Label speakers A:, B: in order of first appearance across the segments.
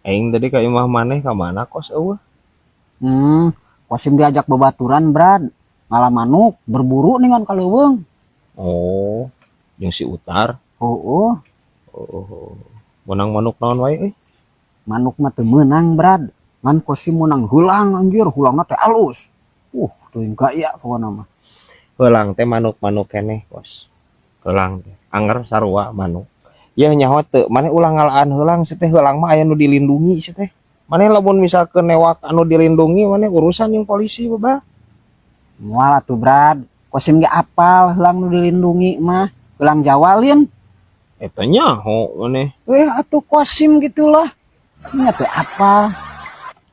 A: Aing tadi ka imah maneh ka mana kos eueuh?
B: Kosim diajak bebaturan, Brad. Ngala manuk, berburu ningan ka leuweung.
A: Oh, jeung si Utar.
B: Oh.
A: Oh. Menang manuk naon wae euy?
B: Manuk mah teu meunang, Brad. Ngan Kosim meunang heulang anjir, hulangna teh alus. Teuing gaya pokona mah.
A: Heulang teh manuk-manuk keneh, kos. Heulang teh anger sarua manuk. Yeuh nyaho teu, maneh ulah ngalaan heulang si teh, heulang mah aya nu dilindungi si teh. Maneh lamun misalkeun newak anu dilindungi maneh urusan jeung polisi baba.
B: Moal atuh, Brad. Kosim ge apal heulang nu dilindungi mah, heulang Jawa lin.
A: Eta nyaho maneh.
B: Atuh Kosim gitulah. Nya teh apal.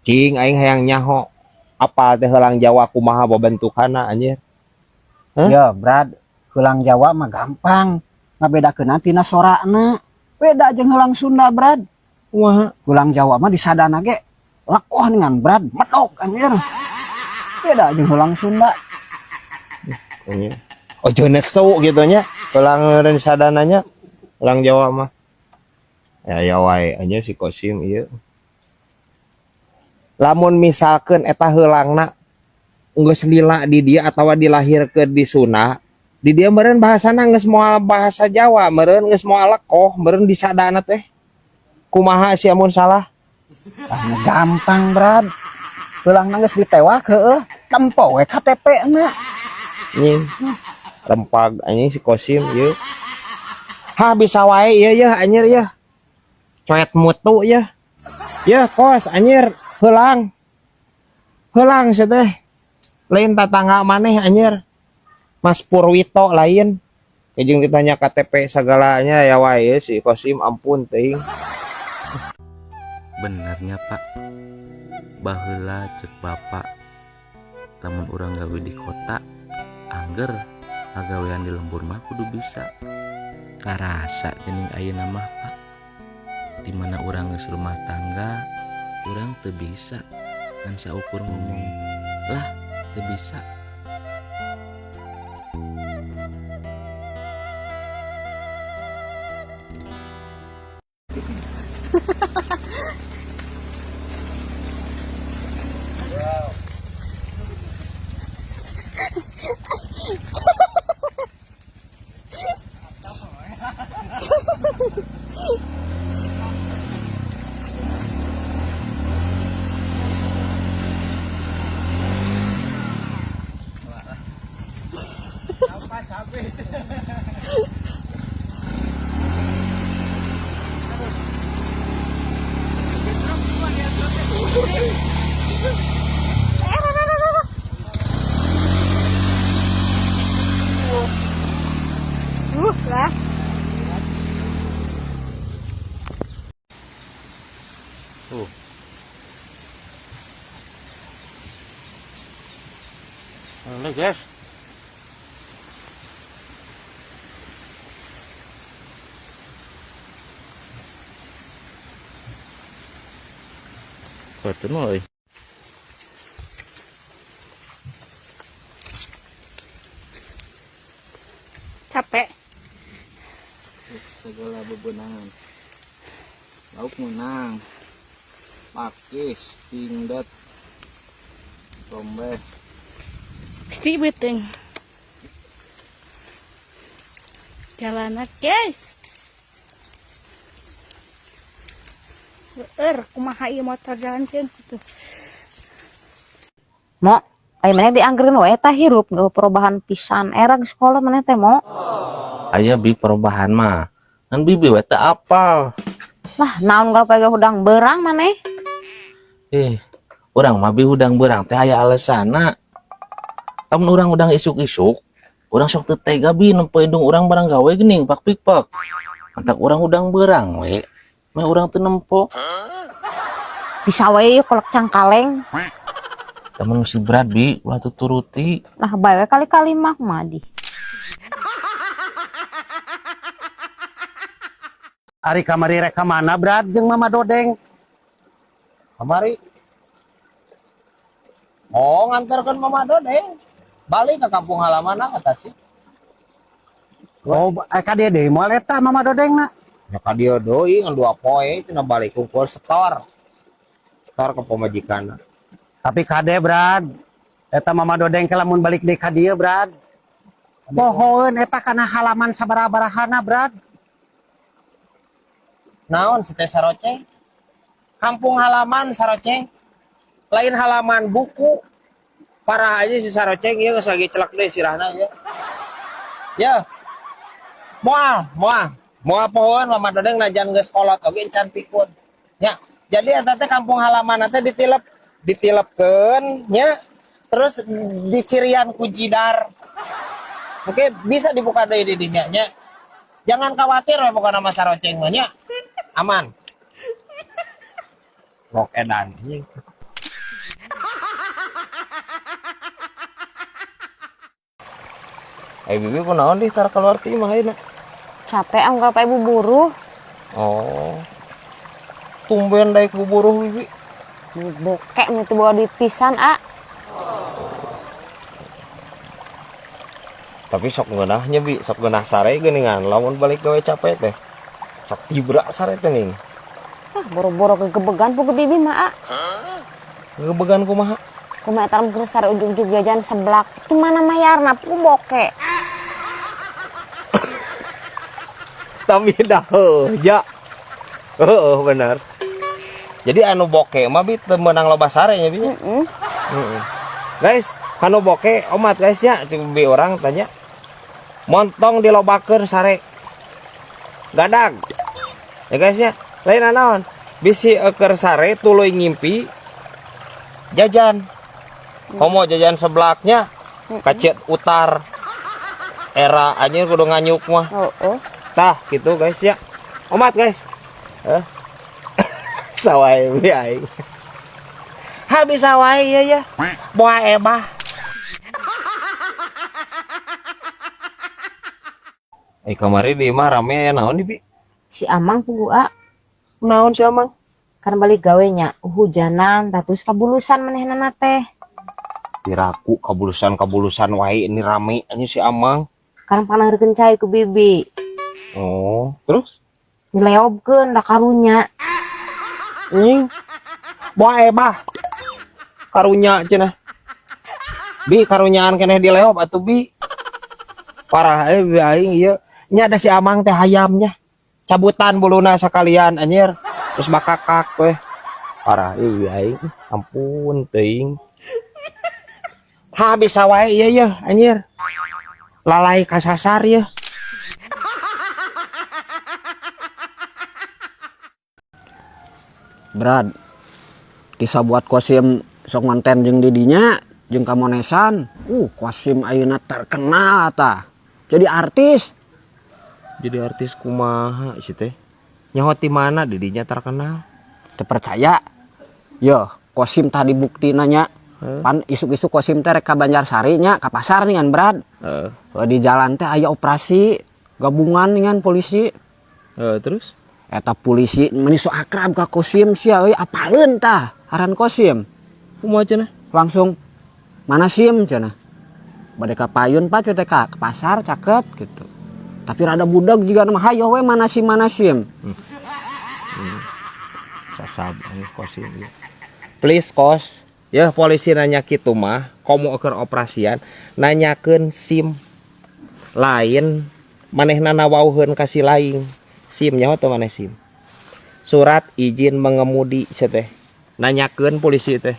A: Cing aing hayang nyaho. Apal teh heulang Jawa kumaha babentukanna anjir. Hah?
B: Ya, Brad, heulang Jawa mah gampang. Ngabedakeun tina sorana. Beda jeung heulang Sunda, Brad.
A: Kumaha?
B: Heulang Jawa mah disadana ge lekoh dengan Brad, medok anjir. Beda jeung heulang Sunda.
A: Ojo nesu gitu nya. Heulang disadana nya. Heulang Jawa mah. Ya ya wae anjir si Kosim ieu. Lamun misalkeun eta heulangna geus lila di dia atawa dilahirkeun di Sunda, di dia meureun bahasana geus moal bahasa Jawa, meureun geus moal lekoh, meureun disadana teh. Kumaha sia mun salah?
B: Ah, gampang, Brad. Heulangna geus ditewak heueuh, tempo we KTP-na.
A: Anjing. Rempag anjing si Kosim ieu. Hah bisa wae ieu yeuh anjir yeuh. Coet mutu yeuh. Yeuh kos anjir heulang. Heulang sia teh. Lain tatangga maneh anjir. Mas Purwito lain. Jeung ditanya KTP sagalanya ya wae si Kosim ampun teuing.
C: Benernya Pak. Baheula cek bapak lamun urang gawe di kota angger pagawean di lembur mah kudu bisa. Karasa geuning ayeuna mah Pak. Di mana urang geus rumah tangga, urang teu bisa ngan saukur ngomong lah teu bisa.
D: Lah.
C: Tuh. Ini guys. Betul euy.
D: Capek.
E: Segala bebenangan. Lauk menang. Pakis, tingdat, rombeh.
D: Pasti beteng. Jalan guys. Kumaha ieu motor jalan keun kitu.
F: Mo, aya maneh dianggeurkeun wae tah hirup eueuh perubahan pisan era geus kolot maneh teh mo.
C: Aya bi perubahan mah. Ngan bibi we teu apal.
F: Lah naon kalau pakai hudang berang maneh?
C: Urang mah bi hudang berang teh aya alasanna. Lamun urang hudang isuk-isuk, urang sok teu tega bi nempo indung urang barang gawe geuning pak pikpak. Mantak urang hudang berang we. Meh urang teu nempo.
F: Bisa wae ieu kolak cangkaleng.
C: Temen si berat bi ulah tuturuti.
F: Lah bae we kali-kali mah kumaha di.
G: Ari kamari rek ka mana Brad jeung Mama Dodeng?
A: Kamari. Oh, nganterkeun Mama Dodeng. Balik ke kampung halaman kata sih.
G: Oh, ka dieu deui moal eta Mama Dodeng na.
A: Ya ka dieu deui ngan 2 poe cenah balik kumpul setor. Tar ke pamajikanna.
G: Tapi kade, Brad. Eta Mama Dodeng ke lamun balik deui ka dieu, Brad. Pohoeun eta kana halaman sabaraha-barahana, Brad.
A: Naon si teh saroceng? Kampung halaman saroceng. Lain halaman buku. Parah aja si saroceng ieu geus lagi celak deui sirahna ya. Ya. Moal, moal. Moal pohoeun Mama Dodeng najan geus kolot oge encan pikun. Ya. Jadi eta teh kampung halaman teh ditilep, ditilepkeun nya. Terus dicirian ku jidar. Oke, bisa dibuka deui di dinya nya. Jangan khawatir we pokona mah saroceng mah nya. Aman. Rok edan anjing. Eh, bibi kunaon dih tara keluar ti imah ayeuna?
F: Capek am kalau ibu buruh.
A: Oh. Tumben daek buburuh bibi.
F: Bokek nu teu bawa duit pisan, ah.
A: Tapi sok ngeunahnya bi, sok ngeunah sare geuningan lamun balik gawe capek teh. Sok tibra sare teh ning.
F: Ah, boro-boro kegebegan pugu bibi mah, ah.
A: Kegebegan kumaha?
F: Kumaha eta mun sare ujug-ujug jajan seblak. Di mana mayarna pugu bokek.
A: Tapi dah heuh, ja. Heuh, bener. Jadi anu bokek mah bi teu meunang loba sare nya bi.
F: Heeh.
A: Heeh. Guys, anu bokek omat guys nya, cik bi orang tanya. Montong dilobakeun sare. Gadag. Ya guys nya, lain naon? Bisi eukeur sare tuluy ngimpi jajan. Komo jajan seblaknya kacet utar. Era anjir kudu nganyuk mah.
F: Heeh.
A: Tah gitu guys ya. Omat guys. Sawai bi aing. Ha bisa wae ya ya. Boa ebah. Kamari di imah rame aya naon di bi?
F: Si Amang pugu a.
A: Naon si Amang?
F: Kan balik gawe nya hujanan tah terus kabulusan manehna teh.
A: Piraku kabulusan-kabulusan wae ini rame anjing si Amang.
F: Kan panaheukeun cai ku bibi.
A: Oh, terus?
F: Dileobkeun da karunya.
A: Anjing. Boa ebah. Karunya cenah. Bi karunyaan keneh dileob atuh bi. Parah bi aing ieu. Nya ada si Amang teh hayamnya. Cabutan buluna sakalian anjir. Terus bakakak weh. Parah bi aing. Ampun teuing. Ha bisa wae ieu yeuh anjir. Lalai kasasar yeuh.
B: Brad, kisah buat Kosim sok konten jeung didinya jeung kamonesan. Kosim ayeuna terkenal tah. Jadi artis.
A: Jadi artis kumaha sih teh? Nyaho ti mana didinya terkenal?
B: Teu percaya? Yo, Kosim tadi bukti nanya. Pan isuk-isuk Kosim teh rek ka Banjarsari nya, ka pasar nih kan, Brad. Di jalan teh aya operasi gabungan dengan polisi.
A: Terus?
B: Eta polisi meni so akrab ka Kosim sia euy, apaleun tah aran Kosim.
A: Kumaha cenah?
B: Langsung mana SIM cenah. Bade ka payun Pak teh ka pasar caket gitu. Tapi rada budak juga mah hayo we mana SIM mana SIM.
A: Sasab anjing Kosim. Please Kos. Ya polisi nanya kitu mah komo keur operasian nanyakeun SIM. Lain manehna nawauheun ka si lain. SIM nyaho teu maneh SIM? Surat izin mengemudi sia teh. Nanyakeun polisi teh.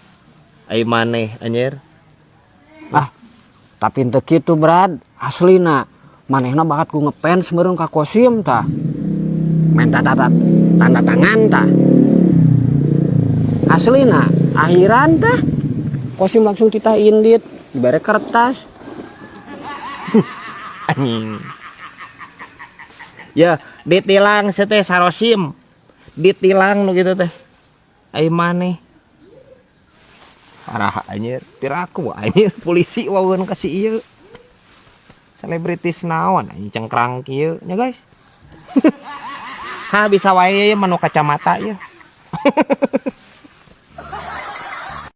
A: Ai maneh anjir.
B: Ah, tapi teu kitu Brad, aslina manehna bakat ku ngefans meureun ka Kosim tah. Menta tanda tangan tah. Aslina akhiran tah Kosim langsung titah indit dibere kertas.
A: Anjing. Ya, ditilang sia teh sarosim. Ditilang nu kitu teh. Ai maneh. Parah anjir, piraku anjir polisi wawuheun ka si ieu. Selebritis naon anjing cengkrang kieu nya guys. Ha bisa wae ieu mah nu kacamata ieu.